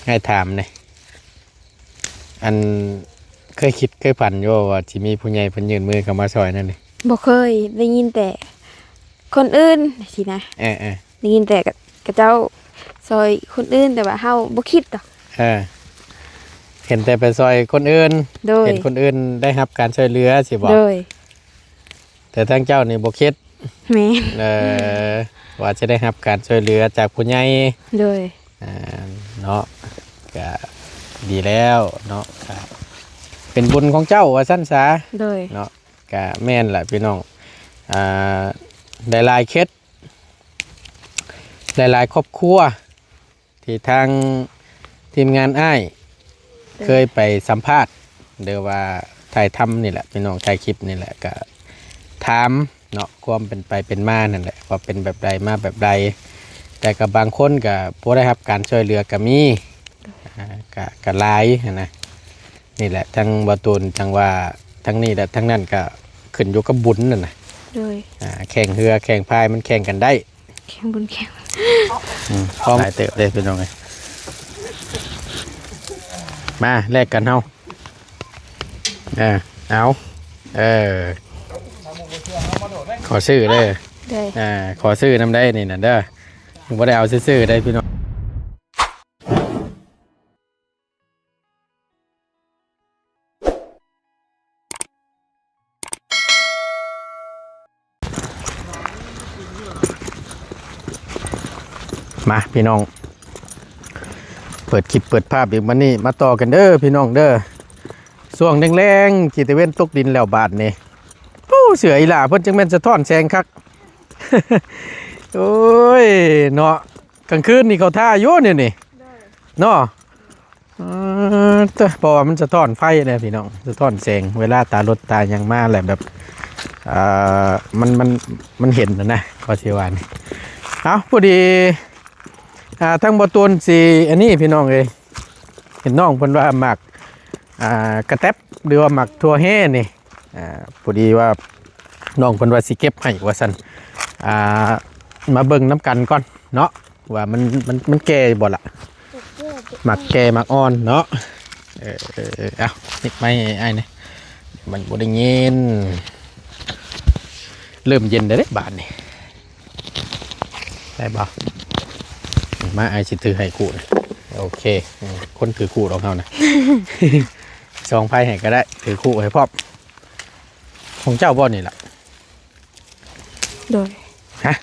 ອ້າຍຖາມແດ່ ອັນ ເຄີຍຄິດເຄີຍຝັນຢູ່ບໍ່ວ່າຊິມີຜູ້ໃຫຍ່ເພິ່ນຍື່ນມືເຂົ້າມາຊ່ອຍແນວນີ້? ບໍ່ເຄີຍ ໄດ້ຍິນແຕ່ຄົນອື່ນຊີ້ນະ. ເອີໆ ໄດ້ຍິນແຕ່ເຂົາເຈົ້າຊ່ອຍຄົນອື່ນ ແຕ່ວ່າເຮົາບໍ່ຄິດດອກ. ເອີ ເຫັນແຕ່ໄປຊ່ອຍຄົນອື່ນ. ໂດຍ ເຫັນຄົນອື່ນໄດ້ຮັບການຊ່ວຍເຫຼືອຊີ້ບໍ່? ໂດຍ ແຕ່ທາງເຈົ້ານີ້ບໍ່ຄິດ. ແມ່ນ ເອີ ວ່າຈະໄດ້ຮັບການຊ່ວຍເຫຼືອຈາກຜູ້ໃຫຍ່. ໂດຍ ອ່າ ເນາະ ກະດີແລ້ວເນາະ ກະເປັນບຸນຂອງເຈົ້າວ່າຊັ້ນສາ. ໂດຍ ເນາະ ກະແມ່ນລະພີ່ນ້ອງ ອ່າ ຫຼາຍໆເຂດ ຫຼາຍໆຄອບຄົວ ທີ່ທາງທີມງານອ້າຍ ໂດຍ ເຄີຍໄປສຳພາດ ຫຼືວ່າຖ່າຍທຳນີ້ແຫຼະພີ່ນ້ອງ ຖ່າຍຄລິບນີ້ແຫຼະ ກະຖາມເນາະ ຄວາມເປັນໄປເປັນມານັ້ນແຫຼະ ວ່າເປັນແບບໃດ ມາແບບໃດ. ແຕ່ກະບາງຄົນກະບໍ່ໄດ້ຮັບການຊ່ວຍເຫຼືອກະມີ. ອ່າ ກະ ກະຫຼາຍຫັ້ນນະ. ນີ້ແຫຼະ ທັງບໍ່ຕູນ ຈັ່ງວ່າທັງນີ້ແຫຼະ ທັງນັ້ນກະຂຶ້ນຢູ່ກັບບຸນນັ້ນນະ. ໂດຍ ອ່າ ແຂ່ງເຮືອແຂ່ງພາຍ ມັນແຂ່ງກັນໄດ້. ແຂ່ງບຸນແຂ່ງ ອືມ ຂອງຫຼາຍເຕີບເດ້ພີ່ນ້ອງເອີຍ. ມາແລກກັນເຮົາ ເອີ ເອົາ ເອີ ຂໍຊື້ເດີ. ໂດຍ ອ່າ ຂໍຊື້ນຳໄດ້ນີ້ນະເດີ ບໍ່ໄດ້ເອົາຊື່ໆເດ້ພີ່ນ້ອງ. ມາພີ່ນ້ອງ ເປີດຄລິບເປີດພາບອີກ ບັດນີ້ມາຕໍ່ກັນເດີພີ່ນ້ອງເດີ. ຊ່ວງແລງໆ ຊິຕາເວັນຕົກດິນແລ້ວບາດນີ້ ໂອ້ ເສື້ອອີ່ຫຼ້າເພິ່ນຈັ່ງແມ່ນສະທ້ອນແສງຄັກ. ໂອ້ຍ ເນາະ ກາງຄືນນີ້ເຂົາຖ້າຢູ່ນີ້ນີ້ ໂດຍ ເນາະ. ເອີ ເພາະວ່າມັນສະທ້ອນໄຟແດ່ພີ່ນ້ອງ ສະທ້ອນແສງ ເວລາຕາລົດຕາຫຍັງມາແລ້ວແບບ ເອີ ມັນ ມັນ ມັນເຫັນຫັ້ນນະ ກໍຊິວ່ານີ້. ເອົ້າ ພໍດີ ອ່າ ທາງບໍ່ຕູນຊິອັນນີ້ພີ່ນ້ອງເອີຍ ເຫັນນ້ອງເພິ່ນວ່າໝາກ ອ່າ ກະແຕັບ ຫຼືວ່າໝາກຖົ່ວແຮ່ນີ້ ອ່າ ພໍດີວ່ານ້ອງເພິ່ນວ່າຊິເກັບໃຫ້ວ່າຊັ້ນ ອ່າ ມາເບິ່ງນຳກັນກ່ອນເນາະ ວ່າມັນ ມັນ ມັນແກ່ຢູ່ບໍ່ລະ ໝາກແກ່ໝາກອ່ອນເນາະ. ເອີ ເອີ ເອີ ເອົາ ຕິດໄມໃຫ້ອ້າຍແດ່ ມັນບໍ່ໄດ້ຍິນ. ເລີ່ມເຢັນແລ້ວເດ້ບາດນີ້. ໄດ້ບໍ່? ມາ ອ້າຍຊິຖືໃຫ້ຄູ່ນະ. ໂອເຄ ຄົນຖືຄູ່ຂອງເຮົານະ ສ່ອງໄຟໃຫ້ກໍໄດ້ ຖືຄູ່ໃຫ້ພ້ອມ. ຂອງເຈົ້າບໍ່ນີ້ລະ? ໂດຍ ຮະ?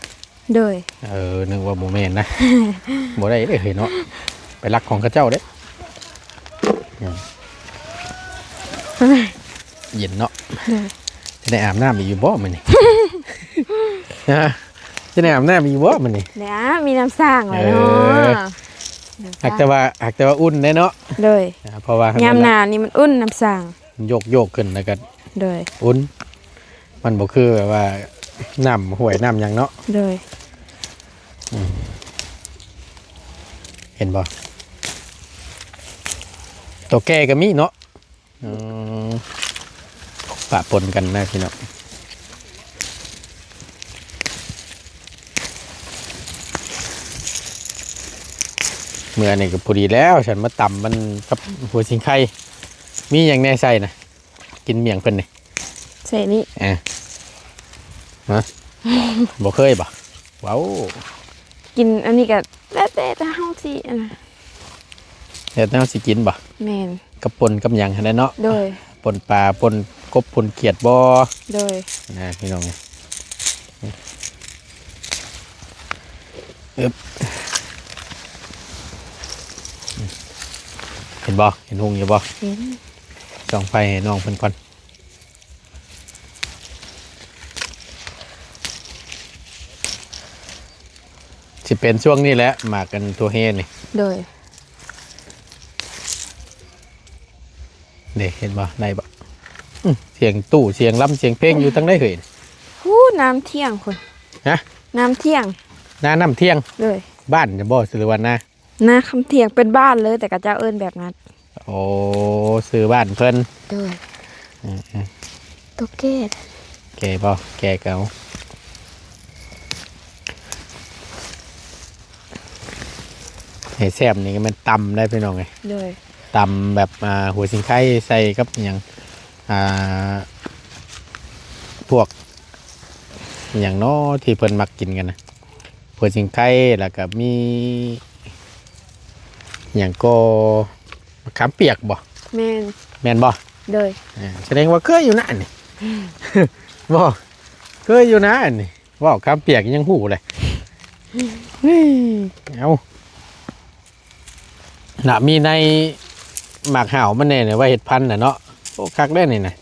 ໂດຍ ເອີ ນຶກວ່າບໍ່ແມ່ນນະ. ບໍ່ໄດ້ເດ້ເຮີ້ຍເນາະ ໄປລັກຂອງເຂົາເຈົ້າເດ້. ອືມ ເຢັນເນາະ. ໂດຍ ຈະໄດ້ອາບນ້ຳອີກຢູ່ບໍ່ມື້ນີ້? ຮະ? ຈະໄດ້ອາບນ້ຳອີກຢູ່ບໍ່ມື້ນີ້? ໄດ້ອາບ ມີນ້ຳສ້າງໄວ້ເນາະ. ເອີ ນ້ຳສ້າງ ຫາກແຕ່ວ່າ ຫາກແຕ່ວ່າອຸ່ນເດ້ເນາະ. ໂດຍ ອ່າ ເພາະວ່າຍາມໜາວນີ້ມັນອຸ່ນ ນ້ຳສ້າງ ມັນໂຍກໆຂຶ້ນແລ້ວກໍ ໂດຍ ອຸ່ນ ມັນບໍ່ຄືແບບວ່ານ້ຳຫ້ວຍນ້ຳຫຍັງເນາະ. ໂດຍ ອືມ ເຫັນບໍ່? ຕົວແກ່ກໍມີເນາະ. ອືມ ປະປົນກັນນະພີ່ນ້ອງ. ເມື່ອນີ້ກໍພໍດີແລ້ວ ສັນມາຕຳມັນກັບຫົວສີໄຄ. ມີຫຍັງແດ່ໃສ່ນະ? ກິນໝ້ຽງເພິ່ນນີ້ ໃສ່ນີ້ ເອີ ຮະ? ບໍ່ເຄີຍບໍ່? ເວົ້າ ກິນອັນນີ້ກໍແລ້ວແຕ່ ແຕ່ເຮົາຊິອັນນະ ແລ້ວແຕ່ເຮົາຊິກິນບໍ່? ແມ່ນ ກັບປົ່ນກັບຫຍັງຫັ້ນແຫຼະເນາະ. ໂດຍ ປົ່ນປາ ປົ່ນກົບ ປົ່ນຂຽດບໍ່? ໂດຍ ນະ ພີ່ນ້ອງ ອຶບ ເຫັນບໍ່? ເຫັນຮຸ່ງຢູ່ບໍ່? ເຫັນ ສ່ອງໄຟໃຫ້ນ້ອງເພິ່ນກ່ອນ. ຊິເປັນຊ່ວງນີ້ແຫຼະ ໝາກອັນຖົ່ວແຮ່ນີ້. ໂດຍ ເດ້ ເຫັນບໍ່? ໄດ້ບໍ່? ອື ສຽງຕູ້ ສຽງລຳ ສຽງເພງຢູ່ທາງໃດເຮີ້ຍ? ຮູ້ ນ້ຳທ່ຽງພຸ້ນ. ຮະ? ນ້ຳທ່ຽງ ນານ້ຳທ່ຽງ. ໂດຍ ບ້ານບໍ່ ຫຼືວ່ານາ? ນາຄຳທ່ຽງ ເປັນບ້ານເລີຍ ແຕ່ເຂົາເຈົ້າເອີ້ນແບບນັ້ນ. ໂອ້ ຊື່ບ້ານເພິ່ນ. ໂດຍ ອືມໆ ຕົວແກ່ ແກ່ບໍ່? ແກ່ເກົ່າ. ໃຫ້ແຊບນີ້ກໍແມ່ນຕຳໄດ໋ພີ່ນ້ອງເອີຍ. ໂດຍ ຕຳແບບ ອ່າ ຫົວສີໄຄໃສ່ກັບຫຍັງ ອ່າ ພວກຫຍັງເນາະທີ່ເພິ່ນມັກກິນກັນນະ ຫົວສີໄຄ ແລ້ວກໍມີຫຍັງກໍ ມະຂາມປຽກບໍ່? ແມ່ນ ແມ່ນບໍ່? ໂດຍ ເອີ ສະແດງວ່າເຄີຍຢູ່ນະອັນນີ້ ບໍ່ ເຄີຍຢູ່ນະອັນນີ້ ເວົ້າຄຳປຽກຍັງຮູ້ເລີຍ. ເອີ ເອົາ ນະ ມີໃນໝາກຫາວມັນແດ່ນີ້ ໄວ້ເຮັດພັນນະເນາະ. ໂອ້ ຄັກເດ້ນີ້ນະ.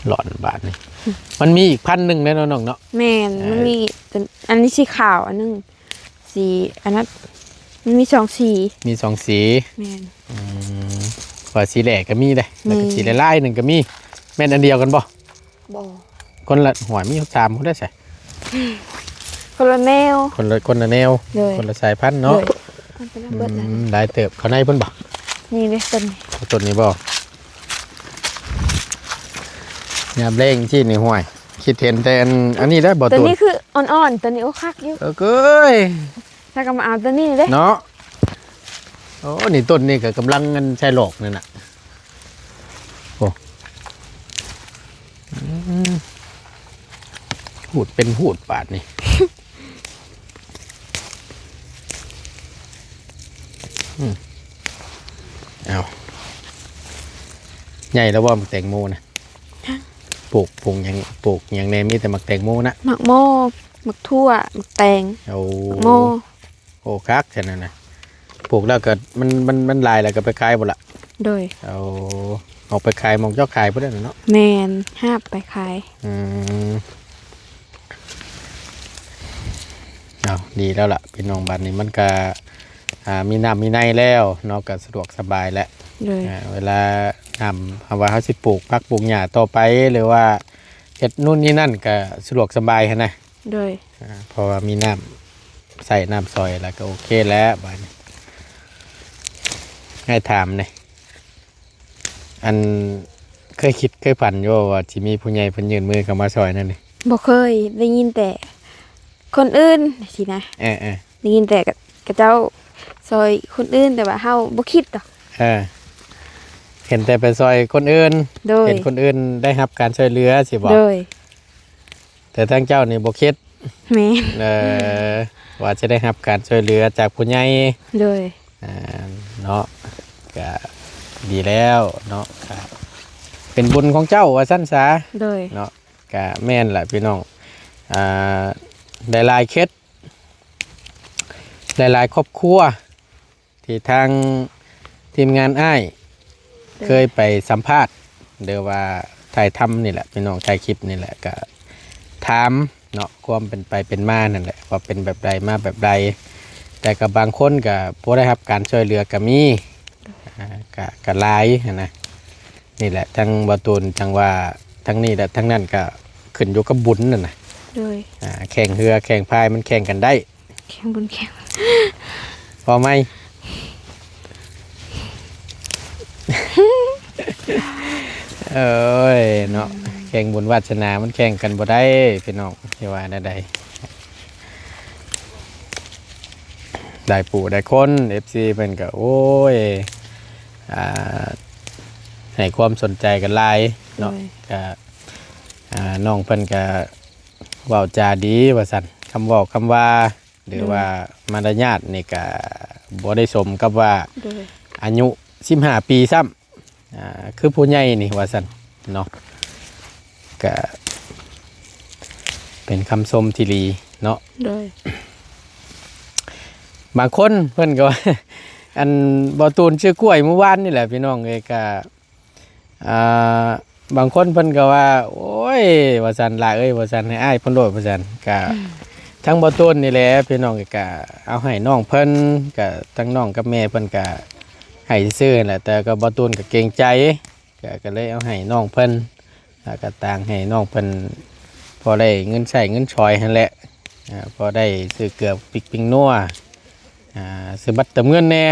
ຫຼອນບາດນີ້ ມັນມີອີກພັນໜຶ່ງເດ້ເນາະນ້ອງເນາະ. ແມ່ນ ເອີ ມັນມີຕົວ ອັນນີ້ສີຂາວອັນໜຶ່ງ ສີອັນນັ້ນ ມັນມີສອງສີ ມີສອງສີ. ແມ່ນ ອືມ ວ່າສີແຫຼກໍມີເດ້ ແລ້ວກໍ ແມ່ນ ສີລາຍໆໜຶ່ງກໍມີ. ແມ່ນອັນດຽວກັນບໍ່? ບໍ່ ຄົນລະ ຫ້ວຍ ມີຢູ່ສາມຄົນໄດ້ໃສ ຄົນລະແນວ ຄົນລະ ຄົນລະແນວ ໂດຍ ຄົນລະສາຍພັນເນາະ. ໂດຍ ມັນເປັນລະເບີດ ອືມ ຫຼາຍເຕີບ. ເຂົ້າໃນພຸ້ນບໍ່? ນີ້ເດ້ຕົ້ນນີ້ ຕົ້ນນີ້ບໍ່? ຍາມແລງຊີ້ນີ້ ຫ້ວຍ ຄິດເຫັນແຕ່ອັນ ອັນນີ້ແຫຼະບໍ່? ຕົວນີ້ຄືອ່ອນໆ ຕົວນີ້ໂອ້ຄັກຢູ່. ເອີ ເກີຍ ຖ້າກໍມາເອົາຕົວນີ້ເດ້ເນາະ. ໂອ້ ນີ້ຕົ້ນນີ້ກໍກຳລັງອັນໃສ່ຫຼອກນັ້ນນະ. ໂອ້ ອືມ ຫູດເປັນຫູດບາດນີ້. ອືມ ເອົາ ໃຫຍ່ແລ້ວບໍ່ໝາກແຕງໂມນະ? ຍັງ ປູກ ປູກຫຍັງ ປູກຫຍັງແດ່? ມີແຕ່ໝາກແຕງໂມນະ? ໝາກໂມ ໝາກຖົ່ວ ໝາກແຕງ. ໂອ້ ໝາກໂມ. ໂອ້ ຄັກຊັ້ນນະ ປູກແລ້ວກໍ ມັນ ມັນ ມັນຫຼາຍແລ້ວກໍໄປຂາຍບໍ່ລະ? ໂດຍ ເອົາອອກໄປຂາຍ ໝ່ອງເຈົ້າຂາຍພຸ້ນແຫຼະເນາະ. ແມ່ນ ຫາບໄປຂາຍ. ອືມ ເອົາ ດີແລ້ວລະພີ່ນ້ອງ ບາດນີ້ມັນກະ ອ່າ ມີນ້ຳມີໃນແລ້ວເນາະ ກະສະດວກສະບາຍແຫຼະ. ໂດຍ ອ່າ ເວລານ້ຳ ຖ້າວ່າເຮົາຊິປູກຜັກປູກຫຍ້າຕໍ່ໄປ ຫຼືວ່າເຮັດນູ້ນນີ້ນັ້ນ ກະສະດວກສະບາຍຫັ້ນນະ. ໂດຍ ອ່າ ເພາະວ່າມີນ້ຳໃຊ້ນ້ຳຊ່ອຍແລ້ວກໍໂອເຄແລ້ວບາດນີ້. ໃຫ້ຖາມແດ່ ອັນ ເຄີຍຄິດເຄີຍຝັນຢູ່ບໍ່ວ່າຊິມີຜູ້ໃຫຍ່ເພິ່ນຍື່ນມືເຂົ້າມາຊ່ອຍແນວນີ້? ບໍ່ເຄີຍ ໄດ້ຍິນແຕ່ຄົນອື່ນຊີ້ນະ. ເອີໆ ໄດ້ຍິນແຕ່ເຂົາເຈົ້າຊ່ອຍຄົນອື່ນ ແຕ່ວ່າເຮົາບໍ່ຄິດດອກ. ເອີ ເຫັນແຕ່ໄປຊ່ອຍຄົນອື່ນ. ໂດຍ ເຫັນຄົນອື່ນໄດ້ຮັບການຊ່ວຍເຫຼືອຊີ້ບໍ່? ໂດຍ ແຕ່ທາງເຈົ້ານີ້ບໍ່ຄິດ. ແມ່ນ ເອີ ວ່າຈະໄດ້ຮັບການຊ່ວຍເຫຼືອຈາກຜູ້ໃຫຍ່. ໂດຍ ອ່າ ເນາະ ກະດີແລ້ວເນາະ ກະເປັນບຸນຂອງເຈົ້າວ່າຊັ້ນສາ. ໂດຍ ເນາະ ກະແມ່ນລະພີ່ນ້ອງ ອ່າ ຫຼາຍໆເຂດ ຫຼາຍໆຄອບຄົວ ທີ່ທາງທີມງານອ້າຍ ໂດຍ ເຄີຍໄປສຳພາດ ຫຼືວ່າຖ່າຍທຳນີ້ແຫຼະ ພີ່ນ້ອງ ຖ່າຍຄລິບນີ້ແຫຼະ ກະຖາມເນາະ ຄວາມເປັນໄປເປັນມານັ້ນແຫຼະ ວ່າເປັນແບບໃດ ມາແບບໃດ. ແຕ່ກໍບາງຄົນກໍບໍ່ໄດ້ຮັບການຊ່ວຍເຫຼືອກໍມີ ໂດຍ ອ່າ ກໍ ກໍຫຼາຍຫັ້ນນະ. ນີ້ແຫຼະ ທັງບໍ່ຕູນ ທັງວ່າ ທັງນີ້ແຫຼະ ທັງນັ້ນ ກໍຂຶ້ນຢູ່ກັບບຸນນັ້ນນະ. ໂດຍ ອ່າ ແຂ່ງເຮືອແຂ່ງພາຍ ມັນແຂ່ງກັນໄດ້. ແຂ່ງບຸນແຂ່ງ ພໍໄໝ? ເອີຍເນາະ ແຂ່ງບຸນວາດສະໜາມັນແຂ່ງກັນບໍ່ໄດ້ພີ່ນ້ອງ ຊິວ່າແນວໃດ. ຫຼາຍຜູ້ຫຼາຍຄົນ ເອັຟຊີ ເພິ່ນກໍ ໂອ້ຍ ອ່າ ໃຫ້ຄວາມສົນໃຈກັນຫຼາຍເນາະ. ໂດຍ ກໍ ອ່າ ນ້ອງເພິ່ນກໍເວົ້າຈາດີວ່າຊັ້ນ ຄຳເວົ້າຄຳວ່າ ຫຼືວ່າ ໂດຍ ມາລະຍາດນີ້ກະບໍ່ໄດ້ສົມກັບວ່າ ໂດຍ ອາຍຸສິບຫ້າປີຊ້ຳ ອ່າ ຄືຜູ້ໃຫຍ່ນີ້ວ່າຊັ້ນເນາະ ກະເປັນຄຳຊົມທີ່ດີເນາະ. ໂດຍ ບາງຄົນເພິ່ນກໍວ່າ ອັນ ບໍ່ຕູນຊື້ກ້ວຍມື້ວານນີ້ແຫຼະ ພີ່ນ້ອງເອີຍ ກະ ອ່າ ບາງຄົນເພິ່ນກໍວ່າ ໂອ້ຍ ວ່າຊັ້ນ ຫຼ້າເອີຍ ວ່າຊັ້ນ ໃຫ້ອ້າຍເພິ່ນໂລດ ວ່າຊັ້ນ. ກະ ອືມ ທັງບໍ່ຕູນນີ້ແຫຼະ ພີ່ນ້ອງ ກະເອົາໃຫ້ນ້ອງເພິ່ນ ກະທັງນ້ອງກັບແມ່ເພິ່ນກະໃຫ້ຊື່ໆ ແຫຼະ ແຕ່ກໍບໍ່ຕູນກໍເກງໃຈ ກະ ກໍເລີຍເອົາໃຫ້ນ້ອງເພິ່ນ ແລ້ວກໍຕ່າງໃຫ້ນ້ອງເພິ່ນ ພໍໄດ້ເງິນໃຊ້ເງິນສອຍຫັ້ນແຫຼະ ອ່າ ພໍໄດ້ຊື້ເກືອປິກປິງນົວ ອ່າ ຊື້ບັດເຕີມເງິນແດ່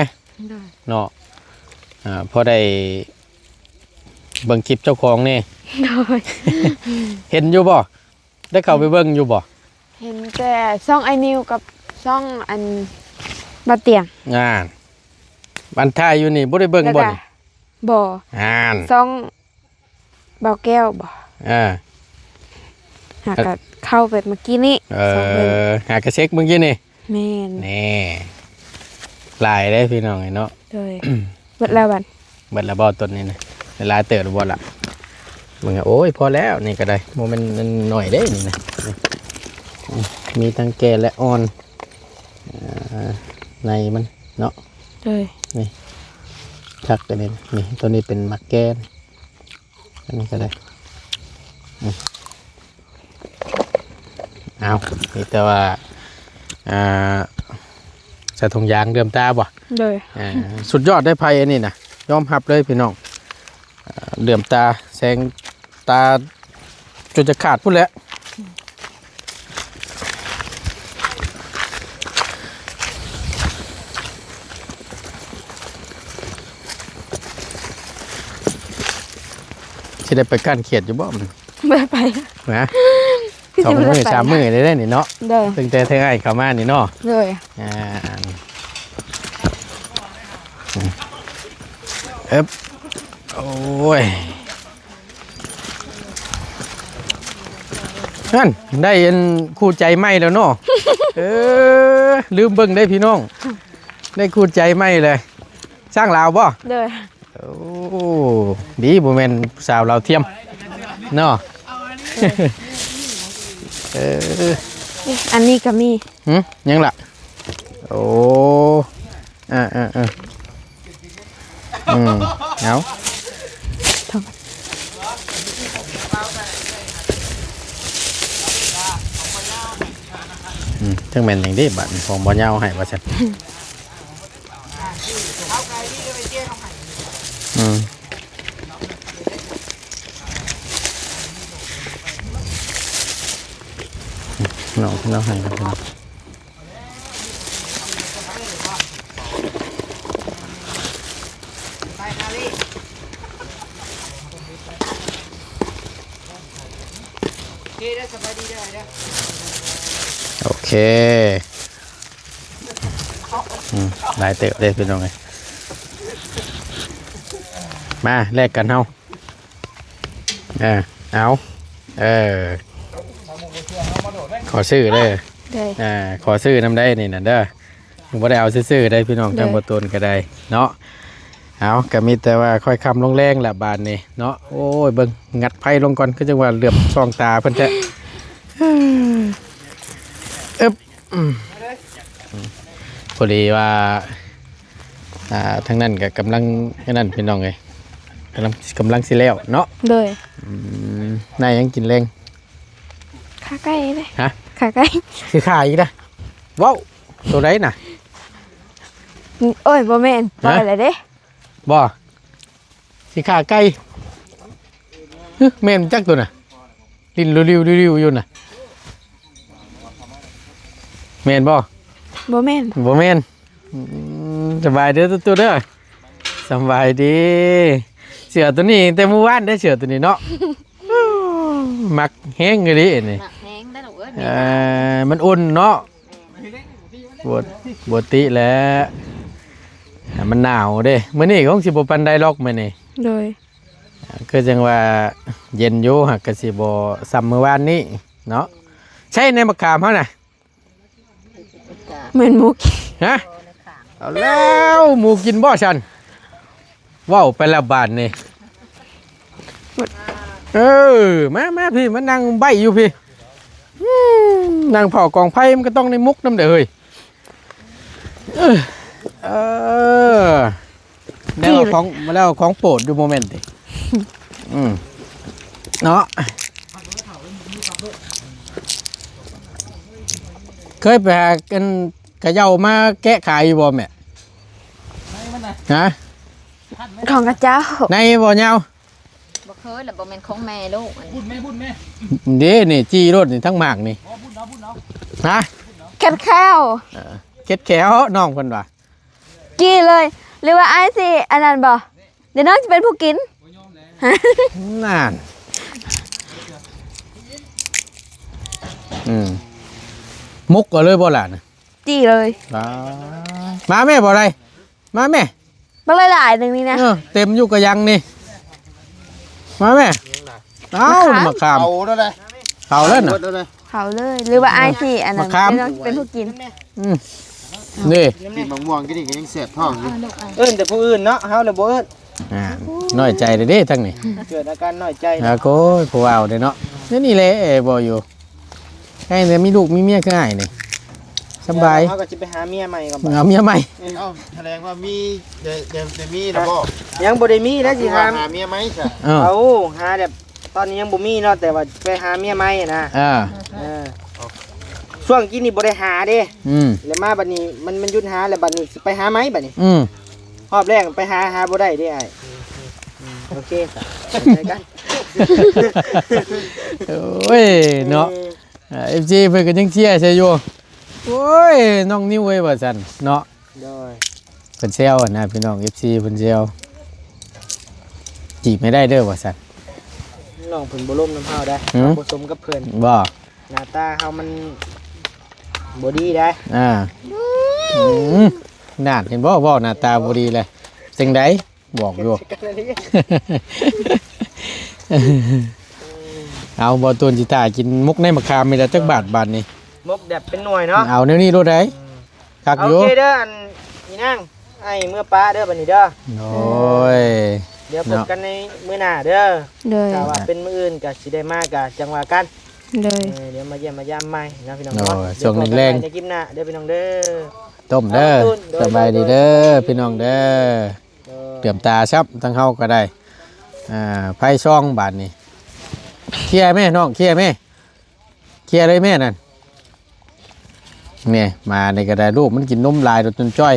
ໂດຍ ເນາະ ອ່າ ພໍໄດ້ ເບິ່ງຄລິບເຈົ້າຂອງແດ່. ໂດຍ ເຫັນຢູ່ບໍ່? ໄດ້ເຂົ້າໄປເບິ່ງຢູ່ບໍ່? ເຫັນແຕ່ຊ່ອງອ້າຍນິວກັບຊ່ອງອັນບ່າວຕຽງ. ອ່າ ອັນຖ່າຍຢູ່ນີ້ບໍ່ໄດ້ເບິ່ງບໍ່ນີ້? ບໍ່. ອ່າ ຊ່ອງບ່າວແກ້ວບໍ່? ເອີ ຫາກະເຂົ້າໄປເມື່ອກີ້ນີ້. ເອີ ຊ່ອງເພິ່ນ ຫາກະເຊັກເມື່ອກີ້ນີ້. ແມ່ນ. ແນ່ ຫຼາຍເດ້ພີ່ນ້ອງເອີຍເນາະ. ໂດຍ ເບິດແລ້ວບັດ ເບິດແລ້ວບໍ່ຕົ້ນນີ້ນະ? ຫຼາຍເຕີບແລ້ວບໍ່ລະ? ເບິ່ງ ໂອ້ຍ ພໍແລ້ວ ນີ້ກໍໄດ້ ບໍ່ແມ່ນນ້ອຍເດ້ນີ້ນະ. ນີ້ ນີ້ ມີທັງແກ່ ແລະ ອ່ອນ ອ່າ ໃນມັນເນາະ. ໂດຍ ນີ້ ຄັກອັນນີ້ ນີ້ ຕົວນີ້ເປັນໝາກແກ່. ອັນນີ້ກໍໄດ້ ອືມ ເອົາ ມີແຕ່ວ່າ ອ່າ ໃສ່ຖົງຢາງເຫຼື້ອມຕາບໍ່? ໂດຍ ອ່າ ສຸດຍອດໄດ໋ ໄພອັນນີ້ນະ ຍອມຮັບເລີຍພີ່ນ້ອງ. ອ່າ ເຫຼື້ອມຕາ ແສງຕາຈົນຈະຂາດພຸ້ນແຫຼະ. ຊິໄດ້ໄປກ້ານຂຽດຢູ່ບໍ່? ບໍ່ໄດ້ໄປ ຫະ? ສອງມື້ສາມມື້ໄດ້ນີ້ເນາະ. ໂດຍ ຕັ້ງແຕ່ທາງອ້າຍເຂົ້າມານີ້ເນາະ. ໂດຍ ອ່າ ອືມ ເອີບ ໂອ້ຍ ນັ້ນ ໄດ້ອັນຄູ່ໃຈໃໝ່ແລ້ວເນາະ. ເອີ ລືມເບິ່ງເດ້ພີ່ນ້ອງ ໄດ້ຄູ່ໃຈໃໝ່ເລີຍ. ຊ່າງລາວບໍ່? ໂດຍ ໂອ້ ດີ ບໍ່ແມ່ນຜູ້ສາວລາວທຽມເນາະ. ເອີ ອັນນີ້ກໍມີ. ຫຶ ຫຍັງລະ? ໂອ້ ເອີໆໆ ອືມ ເອົາ ອືມ ຈັກແມ່ນຫຍັງເດ້ບາດນີ້ ຂອງບໍ່ຍາວໃຫ້ວ່າຊັ້ນ. ອືມ ນ້ອງເພິ່ນເອົາໃຫ້ ໂອເຄ ອືມ ຫຼາຍເຕີບເດ້ພີ່ນ້ອງເອີຍ. ມາແລກກັນເຮົາ. ເອີ ເອົາ ເອີ ຂໍຊື້ເດີ. ໂດຍ ອ່າ ຂໍຊື້ນຳໄດ້ນີ້ນະເດີ. ບໍ່ໄດ້ເອົາຊື່ໆໄດ້ພີ່ນ້ອງ. ໂດຍ ທາງບໍ່ຕົນກໍໄດ້ເນາະ. ເອົາ ກໍມີແຕ່ວ່າຄ່ອຍຄ່ຳລົງແລງລະບາດນີ້ເນາະ. ໂອ້ຍ ເບິ່ງ ງັດໄຟລົງກ່ອນ ຄືຈັ່ງວ່າເຫຼືອບສ່ອງຕາເພິ່ນແທ້. ອຶບ ອືມ ພໍດີວ່າ ອ່າ ທາງນັ້ນກໍກຳລັງ ອັນນັ້ນ ພີ່ນ້ອງເອີຍ ກຳລັງ ກຳລັງຊິແລ້ວເນາະ. ໂດຍ ອືມ ນາຍຍັງກິນແລງ? ຂາໄກ່ເດ້. ຮະ? ຂາໄກ່. ຄືຂາອີກນະ? ເວົ້າ ໂຕໃດນະ? ໂອ້ຍ ບໍ່ແມ່ນ. ຮະ? ບໍ່ແລ້ວເດ້. ບໍ່ ຊິຂ້າໄກ່. ຫຶ ແມ່ນຈັກໂຕນະ? ຫຼິ້ນລິວໆ ລິວໆ ຢູ່ນະ. ແມ່ນບໍ່? ບໍ່ແມ່ນ. ບໍ່ແມ່ນ. ອືມ ສະບາຍເດີຕູ້ໆເດີ. ສະບາຍດີ. ເສື້ອໂຕນີ້ແຕ່ມື້ວານເດ້ ເສື້ອໂຕນີ້ເນາະ. ມັກແຮງອີ່ຫຼີນີ້. ມັກແຮງໄດ໋ລູກເອີຍ. ເອີ ມັນອຸ່ນເນາະ. ບໍ່ ບໍ່ຕິແຫຼະ ມັນໜາວເດ້. ມື້ນີ້ຄົງຊິບໍ່ປານໃດດອກມື້ນີ້. ໂດຍ ຄືຈັ່ງວ່າເຢັນຢູ່ ຫາກກະຊິບໍ່ຊ່ຳມື້ວານນີ້ເນາະ. ໃຊ້ໃນໝາກຂາມເຮົານະ. ແມ່ນໝູກິນ. ຮະ? ເອົາແລ້ວ ໝູກິນບໍ່ຊັ້ນ? ເວົ້າໄປແລ້ວບາດນີ້. ເອີ ມາ ມາພີ້ ມານັ່ງໃບ້ຢູ່ພີ້. ອືມ ນັ່ງເຝົ້າກອງໄຟມັນກໍຕ້ອງໄດ້ໝົກນຳເດ້ເຮີ້ຍ. ເອີ ແລ້ວຂອງ ແລ້ວຂອງໂປດຢູ່ບໍ່ແມ່ນຕິ. ອືມ ເນາະ ເຄີຍໄປຫາອັນ ເຂົາເຈົ້າມາແກະຂາຍຢູ່ບໍ່ແມ່? ຮະ? ຂອງເຂົາເຈົ້າ. ໃນບໍ່ຍາວ? ບໍ່ເຄີຍລະ ບໍ່ແມ່ນຂອງແມ່ລູກອັນນີ້. ເດ້ນີ້ ຈີ່ໂລດນີ້ ທັງໝາກນີ້. ຮະ? ເຄັດແຂ້ວ. ເອີ ເຄັດແຂ້ວ ນ້ອງເພິ່ນວ່າ. ຈີ່ເລີຍ ຫຼືວ່າອ້າຍຊິອັນນັ້ນບໍ່? ດຽວນ້ອງຈະເປັນຜູ້ກິນ. ນັ້ນ ເ ອືມ ໝົກເອົາເລີຍບໍ່ຫຼານ? ຈີ່ເລີຍ. ມາແມ່ ບໍ່ໄດ້ ມາແມ່ ບັກຫຼາຍໆໜຶ່ງນີ້ນະ. ເອີ ເຕັມຢູ່ກະຍັງນີ້. ມາແມ່. ເອົ້າ ມະຂາມ ເອົາແລ້ວນະ ເອົາແລ້ວນະ ເອົາເລີຍ. ເຂົ້າເລີຍ ຫຼືວ່າອ້າຍຊິອັນນັ້ນ ມະຂາມ ເປັນ ເປັນຜູ້ກິນ. ອືມ ນີ້ ກິນໝາກມ່ວງກິນນີ້ກໍຍັງແສບທ້ອງຢູ່. ເອີ້ນແຕ່ຜູ້ອື່ນເນາະ ເຮົາລະບໍ່ເອີ້ນ. ອ່າ ນ້ອຍໃຈເດ້ທັງນີ້ ເກີດອາການນ້ອຍໃຈ. ອາໂກຍ ຜູ້ເວົ້າເດ້ເນາະ. ນີ້ ນີ້ແຫຼະບໍ່ຢູ່ ໃຫ້ແຕ່ມີລູກມີເມຍຄືອ້າຍນີ້ ສະບາຍ. ເຮົາກໍຊິໄປຫາເມຍໃໝ່ກ່ອນ. ເອົາເມຍໃໝ່. ເອົ້າ ສະແດງວ່າມີ ໄດ້ ໄດ້ ໄດ້ມີແລ້ວບໍ່? ຍັງບໍ່ໄດ້ມີແລ້ວ ຊິຫາ ຫາເມຍໃໝ່ຊະ. ເອີ ເອົາ ຫາແບບ ຕອນນີ້ຍັງບໍ່ມີເນາະ ແຕ່ວ່າໄປຫາເມຍໃໝ່ນະ. ເອີ ເອີ ຊ່ວງກີ້ນີ້ບໍ່ໄດ້ຫາເດ້. ອືມ ແລ້ວມາບັດນີ້ ມັນ ມັນຢຸດຫາ ແລ້ວບັດນີ້ຊິໄປຫາໃໝ່ບັດນີ້. ອືມ ຮອບແລກໄປຫາ ຫາບໍ່ໄດ້ເດ້ອ້າຍ. ໂອເຄ ເຂົ້າໃຈກັນ. ໂອ້ຍເນາະ ເອີ ເອັຟຊີເພິ່ນກໍຍັງເຊຍໃສ່ຢູ່. ໂອ້ຍ ນ້ອງນິວເອີຍ ວ່າຊັ້ນເນາະ. ໂດຍ ເພິ່ນແຊວຫັ້ນນະພີ່ນ້ອງ ເອັຟຊີເພິ່ນແຊວ. ຈີບໃຫ້ໄດ້ເດີວ່າຊັ້ນ. ນ້ອງເພິ່ນບໍ່ລົມນຳເຮົາໄດ໋. ຫືມ ບໍ່ສົມກັບເພິ່ນ. ບໍ່ ໜ້າຕາເຮົາມັນບໍ່ດີໄດ໋. ອ່າ ອືມ ນັ້ນ ເຫັນບໍ່ ເວົ້າໜ້າຕາບໍ່ດີແຫຼະ ຈັ່ງໃດ ບອກຢູ່. ເອົາ ບໍ່ຕູນ ຊິຖ້າກິນໝົກໃນມະຂາມນີ້ລະ ຈັກບາດບາດນີ້. ໝົກແບບເປັນໜ່ວຍເນາະ. ເອົາແນວນີ້ໂລດໄດ໋. ອືມ ຄັກຢູ່. ໂອເຄເດີ ອັນ ອີນາງ ອ້າຍເມືອປະເດີບັດນີ້ເດີ. ໂອ້ຍ ດຽວພົບກັນໃນມື້ໜ້າເດີ. ໂດຍ ຖ້າວ່າເປັນມື້ອື່ນກໍຊິໄດ້ມາກໍຈັ່ງວ່າກັນ. ໂດຍ ເອີ ດຽວມາຢ້ຽມມາຢາມໃໝ່ເນາະພີ່ນ້ອງເນາະ. ໂດຍ ຊ່ວງແລງໆ ໃນຄລິບໜ້າເດີພີ່ນ້ອງເດີ. ຕົ້ມເດີ. ສະບາຍດີເດີພີ່ນ້ອງເດີ. ເຫຼືອມຕາຊ້ຳ ທາງເຮົາກໍໄດ້ ອ່າ ໄຟຊ່ອງບາດນີ້. ເຄຍແມ່ນ້ອງ ເຄຍແມ່ ເຄຍເລີຍແມ່ນັ້ນ. ນີ້ ມານີ້ກໍໄດ້ ລູກມັນກິນນົມຫຼາຍໂດດຈົນຈ່ອຍ.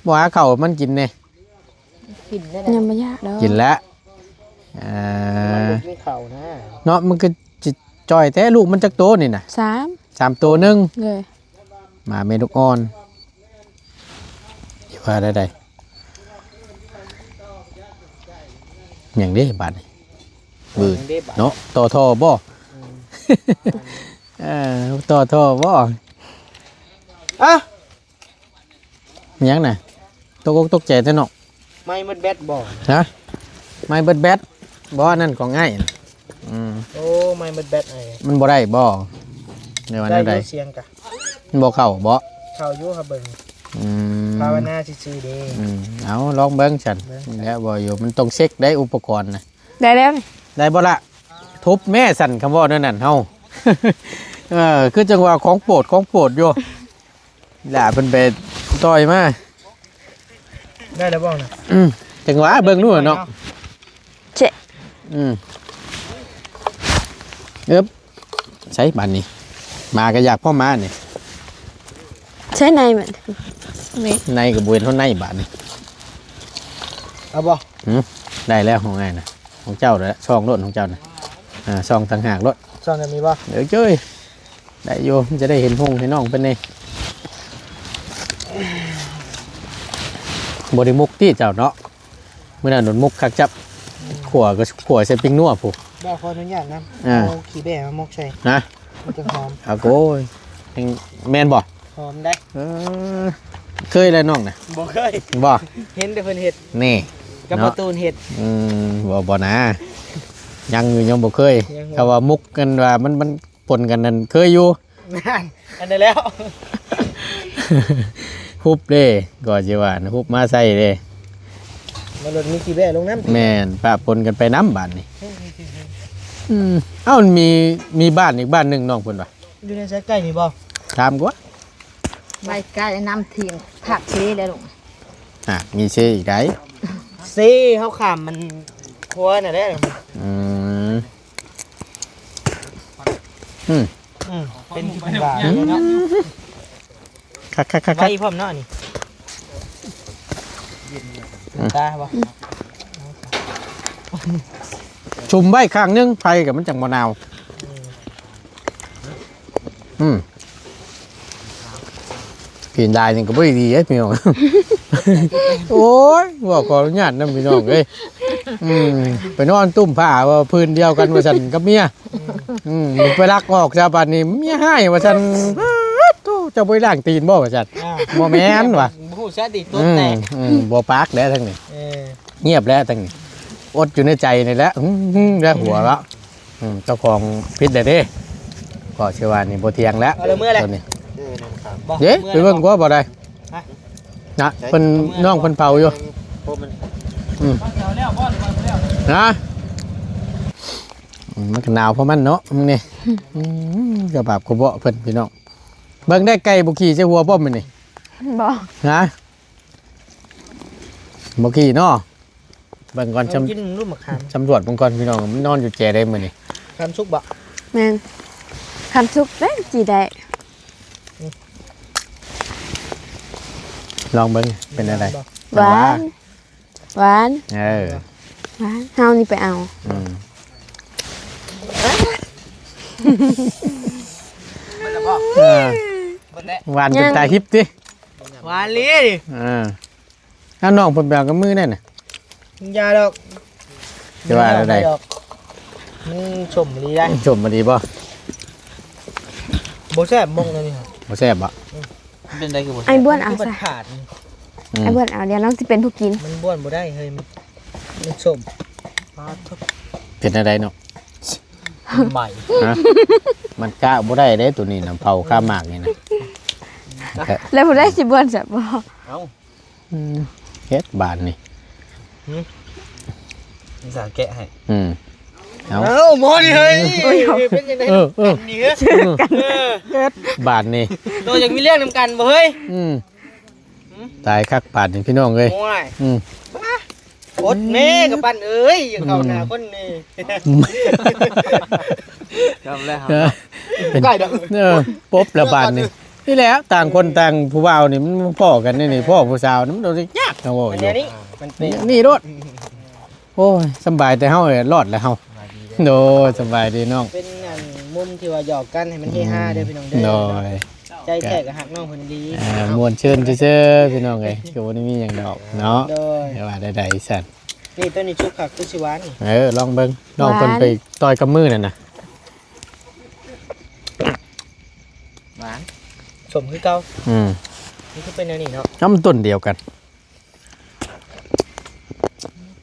ບໍ່ຫາເຂົ້າມັນກິນແດ່. ກິນແລ້ວ ຍັງບໍ່ຢາກດອກ. ກິນແລ້ວ. ເອີ ມັນບໍ່ກິນເຂົ້ານະ ເນາະ. ມັນຄືຊິຈ່ອຍແທ້. ລູກມັນຈັກໂຕນີ້ນະ? ສາມ ສາມໂຕໜຶ່ງ. ໂດຍ ມາແມ່ລູກອ່ອນ ຊິວ່າໄດ້ໃດ. ຫຍັງເດ້ບາດນີ້? ບືດເນາະ. ຕໍ່ທໍ່ບໍ່? ເອີ ຕໍ່ທໍ່ບໍ່? ອະ ຫຍັງນະ? ຕົກອົກຕົກໃຈແທ້ເນາະ. ໄມ້ໝົດແບັດບໍ່? ຮະ? ໄມ້ເບິດແບັດບໍ່? ອັນນັ້ນຂອງອ້າຍ. ອືມ ໂອ້ ໄມ້ໝົດແບັດອ້າຍ. ມັນບໍ່ໄດ້ບໍ່ ຫຼືວ່າແນວໃດ? ໄດ້ຢູ່ ສຽງກະ ມັນບໍ່ເຂົ້າບໍ່? ເຂົ້າຢູ່ ເຮົາເບິ່ງ. ອືມ ພາວະນາຊື່ໆເດ້. ອືມ ເອົາ ລອງເບິ່ງຊັ້ນ. ເບິ່ງ ແລ້ວບໍ່ຢູ່ ມັນຕ້ອງເຊັກໄດ້ ອຸປະກອນນະ. ໄດ້ແລ້ວ ໄດ້ບໍ່ລະ? ທຸບແມ່ຊັ້ນ ຄຳເວົ້າແນວນັ້ນເຮົາ. ເອີ ຄືຈັ່ງວ່າຂອງໂປດ ຂອງໂປດຢູ່. ຫຼ້າເພິ່ນໄປຕ່ອຍມາ. ໄດ້ແລ້ວບໍ່ນະ? ອືມ ຈັ່ງຫວະເບິ່ງດູເນາະ. ເຊະ ອືມ ເອີບ ໃສ່ບາດນີ້ ໝາກໍຢາກພໍໝານີ້. ໃສ່ໃນມັນ ນີ້ ໃນກໍບໍ່ເຫັນເທົ່າໃນບາດນີ້. ເອົາບໍ່? ຫືມ ໄດ້ແລ້ວ ຂອງອ້າຍນະ ຂອງເຈົ້າແຫຼະ ຊ່ອງໂລດຂອງເຈົ້ານະ. ອ່າ ຊ່ອງຕ່າງຫາກໂລດ ຊ່ອງແບບນີ້ບໍ່? ເອີ ເຈົ້ຍ. ໄດ້ຢູ່ ມັນຈະໄດ້ເຫັນຫົງເຫັນໜອງເພິ່ນແດ່. ບໍ່ໄດ້ໝົກຕິເຈົ້າເນາະ? ມື້ນັ້ນໂດນໝົກຄັກຈັບ ຂົ້ວກໍຂົ້ວໃສ່ປີ້ງນົວພຸ້ນ. ບໍ່ ຂໍອະນຸຍາດນຳ ອ່າ ເອົາຂີ້ແບ້ມາໝົກໃສ່. ຮະ? ມັນຈະຫອມ. ອາໂກຍ ແມ່ນບໍ່? ຫອມໄດ໋. ເອີ ເຄີຍແລ້ວນ້ອງນະ? ບໍ່ເຄີຍ. ບໍ່? ເຫັນແຕ່ເພິ່ນເຮັດ. ນີ້ ກັບ ເນາະ ປະຕູນເຮັດ. ອືມ ບໍ່ ບໍ່ນາ ຍັງຢູ່ ຍັງບໍ່ເຄີຍ. ຍັງບໍ່ ຖ້າວ່າໝົກກັນວ່າມັນ ມັນ ປົນກັນນັ້ນເຄີຍຢູ່. ນັ້ນ ອັນນັ້ນແລ້ວ ຮຸບເດ້ ກໍຊິວ່າ ຮຸບມາໃສ່ເດ້. ມັນໂດນມີຂີ້ແບ້ລົງນຳ. ແມ່ນ ປະປົນກັນໄປນຳບາດນີ້. ອືມ ເອົ້າ ມັນມີ ມີບ້ານອີກບ້ານໜຶ່ງນ້ອງເພິ່ນວ່າ ຢູ່ໃນໃສໃກ້ນີ້ບໍ່? ຖາມກວ່າ ໄປໃກ້ນຳທຽງ ທາດເຊແລ້ວລູກ. ອ່າ ມີເຊອີກໃດ໋. ເຊເຮົາຂ້າມມັນຄົວນັ້ນແຫຼະ. ອືມ ອືມ ອືມ ເປັນທີ່ເພິ່ນວ່າເນາະ. ຄັກໆໆໆ ໄວພ້ອມເນາະນີ້. ອືມ ຕາບໍ່ ຊຸມໄວ້ຂ້າງໜຶ່ງ ໄຟກໍມັນຈັ່ງບໍ່ໜາວ. ອືມ ອືມ ກິນໄດ້ນີ້ກໍບໍ່ໄດ້ດີເດ້ພີ່ນ້ອງ. ໂອ້ຍ ບໍ່ ຂໍອະນຸຍາດນຳພີ່ນ້ອງເອີຍ. ອືມ ໄປນອນຕຸ້ມຜ້າວ່າພື້ນດຽວກັນວ່າຊັ້ນກັບເມຍ. ອືມ ໄປລັກອອກຊະບາດນີ້ເມຍຮ້າຍວ່າຊັ້ນ. ປາດໂທ້ ເຈົ້າບໍ່ໄດ້ລ້າງຕີນບໍ່ວ່າຊັ້ນ. ອ່າ ບໍ່ແມ່ນວ່າ ບໍ່ຮູ້ຊະຕິ ຕົວແຕກ. ອືມ ອືມ ບໍ່ປາກແລ້ວທັງນີ້. ເອີ ງຽບແລ້ວທັງນີ້ ອົດຢູ່ໃນໃຈນີ້ແຫຼະ. ອືມ ແລ້ວຫົວເນາະ. ອືມ ເຈົ້າຂອງຜິດແລ້ວເດ້ ກໍຊິວ່ານີ້ບໍ່ທ່ຽງແລ້ວ ເອົາລະເມືອແຫຼະ ຕົວນີ້. ເອີ ນັ້ນຄັບ ບໍ່ ເດ້ ເມືອ ໄປເບິ່ງກວ່າບໍ່ໄດ້ ຮະ ນະ ເພິ່ນ ນ້ອງເພິ່ນເຜົາຢູ່. ອືມ ນະ ອືມ ມັນກໍໜາວເພາະມັນເນາະ ມື້ນີ້. ອືມ ກະບາບກະເບາະເພິ່ນ ພີ່ນ້ອງ. ເບິ່ງໄດ້ ໄກ່ບໍ່ຂີ່ໃສ່ຫົວປ້ອມມື້ນີ້. ບໍ່ ຮະ ບໍ່ຂີ່ເນາະ. ເບິ່ງກ່ອນ ເອົາ ສຳ ກິນລູກໝາກຂາມ ສຳຫຼວດເບິ່ງກ່ອນ ພີ່ນ້ອງ. ມັນນອນຢູ່ແຈໃດມື້ນີ້? ຄຳສຸກບໍ່? ແມ່ນ ຄຳສຸກເດ້ ຈີໄດ້. ອືມ ລອງເບິ່ງເປັນແນວໃດ. ຫວານບໍ່? ຫວານ ຫວານ. ເອີ ຫວານ ເຮົານີ້ໄປເອົາ. ອືມ ເບິດແລ້ວບໍ່? ເອີ ເບິດແລ້ວ ຫວານຈົນຕາຍຮິບຕິ. ຫວານອີ່ຫຼີ. ເອີ ເອົາ ນ້ອງເພິ່ນໄປເອົາກັບມືແນ່ນະ. ຢ່າດອກ ຈະວ່າແນວໃດ? ມັນສົ້ມອີ່ຫຼີໄດ໋. ສົ້ມອີ່ຫຼີບໍ່? ບໍ່ແຊບມົງແນວນີ້. ບໍ່ແຊບບໍ່? ອືມ ເປັນໃດຄືບໍ່ແຊບ? ອ້າຍບ້ວນເອົາຊະ. ອືມ ອ້າຍບ້ວນເອົາ ດຽວນ້ອງຊິເປັນຜູ້ກິນ. ມັນບ້ວນບໍ່ໄດ້ເຮີ້ຍ ມັນ ມັນສົ້ມ. ເປັນແນວໃດເນາະ? ໃໝ່ ຮະ ມັນກະບໍ່ໄດ້ເດ້ ໂຕນີ້ນະ ເຜົາຄາໝາກນີ້ນະ. ແລ້ວຜູ້ໃດຊິບ້ວນຊະບໍ່? ເອົ້າ ອືມ ເຮັດບາດນີ້. ຫືມ ສາແກະໃຫ້. ອືມ ເອົາ ເອົ້າ ໝໍນີ້ເຮີ້ຍ ເປັນຈັ່ງໃດ? ເອີ ເອີ ອັນນີ້ເຮີ້ຍ ເອີ ເຮັດບາດນີ້. ໂຕຢາກມີເລື່ອງນຳກັນບໍ່ເຮີ້ຍ? ອືມ ຕາຍຄັກບາດນີ້ ພີ່ນ້ອງເອີຍ. ໂອ້ຍ ອືມ ອົດແນ່ກະປັ່ນເອີຍ ຢ່າເຂົ້າໜ້າຄົນນີ້. ອືມ ຍອມແລ້ວ ເອີ ເປັນ ເອີ ປົບລະບາດນີ້. ນີ້ແຫຼະ ຕ່າງຄົນຕ່າງຜູ້ບ່າວນີ້ມັນພໍ້ກັນນີ້ ພໍ້ຜູ້ສາວນີ້ມັນໂດນຍາກນະ. ໂອ້ຍ ອັນນີ້ມັນເປັນນີ້ໂລດ. ໂອ້ຍ ສຳບາຍແຕ່ເຮົາແຫຼະ ລອດແລ້ວເຮົາ. ໂດຍ ສະບາຍດີນ້ອງ. ເປັນອັນມຸມທີ່ວ່າຫຍອກກັນໃຫ້ມັນເຮຮາເດີພີ່ນ້ອງເດີ. ໂດຍ ໃຈແທ້ກໍຮັກນ້ອງເພິ່ນດີ. ອ່າ ມ່ວນຊື່ນຊື່ໆ ພີ່ນ້ອງເອີຍ ກໍບໍ່ໄດ້ມີຫຍັງດອກເນາະ. ໂດຍ ແຕ່ວ່າໃດໆຊັ້ນ ນີ້ ໂຕນີ້ສຸກຄັກຄືຊິຫວານ. ເອີ ລອງເບິ່ງ ນ້ອງເພິ່ນ ຫວານ ໄປຕ່ອຍກັບມືນັ້ນນະ. ຫວານ ສົ້ມຄືເກົ່າ. ອືມ ມັນຄືເປັນແນວນີ້ເນາະ. ເອົາ ມັນຕົ້ນດຽວກັນ.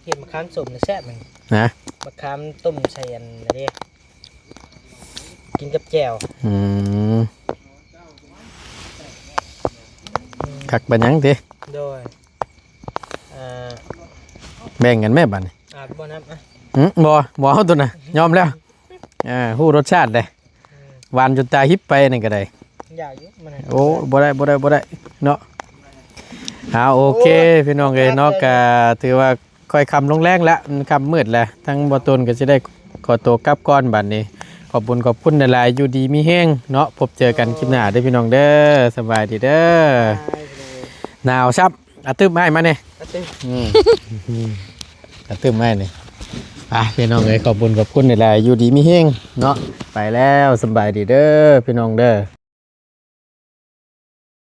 ເຮັດໝາກຂາມສົ້ມນີ້ແຊບມັນນະ. ໝາກຂາມຕົ້ມໃສ່ອັນນັ້ນເດ້ ກິນກັບແຈ່ວ. ອືມ ຄັກປານຫຍັງຕິ? ໂດຍ ເອີ ແບ່ງກັນແມ້ບາດນີ້. ອາດບໍ່ນຳ ອະ ຫື ບໍ່ ບໍ່ເອົາໂຕນັ້ນ ຍອມແລ້ວ. ເອີ ຮູ້ລົດຊາດເດ້. ອືມ ຫວານຈົນຕາຮິບໄປນີ້ກໍໄດ້. ຢາກຢູ່ມັນ. ໂອ້ ບໍ່ໄດ້ ບໍ່ໄດ້ ບໍ່ໄດ້ເນາະ. ເອົາ ໂອເຄ ໂອ້ ພີ່ນ້ອງເອີຍເນາະ ກະຖືວ່າຄ່ອຍຄ່ຳລົງແລງລະ ມັນຄ່ຳມືດລະ ທາງບໍ່ຕູນກໍຊິໄດ້ຂໍໂຕກັບກ່ອນບາດນີ້. ຂອບບຸນຂອບຄຸນຫຼາຍໆ ຢູ່ດີມີແຮງເນາະ ພົບເຈີກັນຄລິບໜ້າເດີພີ່ນ້ອງເດີ. ສະບາຍດີເດີ. ໜາວຊ້ຳ. ອາ ຕື່ມອ້າຍມາແດ່. ອາ ຕື່ມ ອືມ ອາ ຕື່ມອ້າຍນີ້. ອ່ະ ພີ່ນ້ອງເອີຍ ຂອບບຸນຂອບຄຸນຫຼາຍໆ ຢູ່ດີມີແຮງເນາະ. ໄປແລ້ວ ສະບາຍດີເດີ ພີ່ນ້ອງເດີ.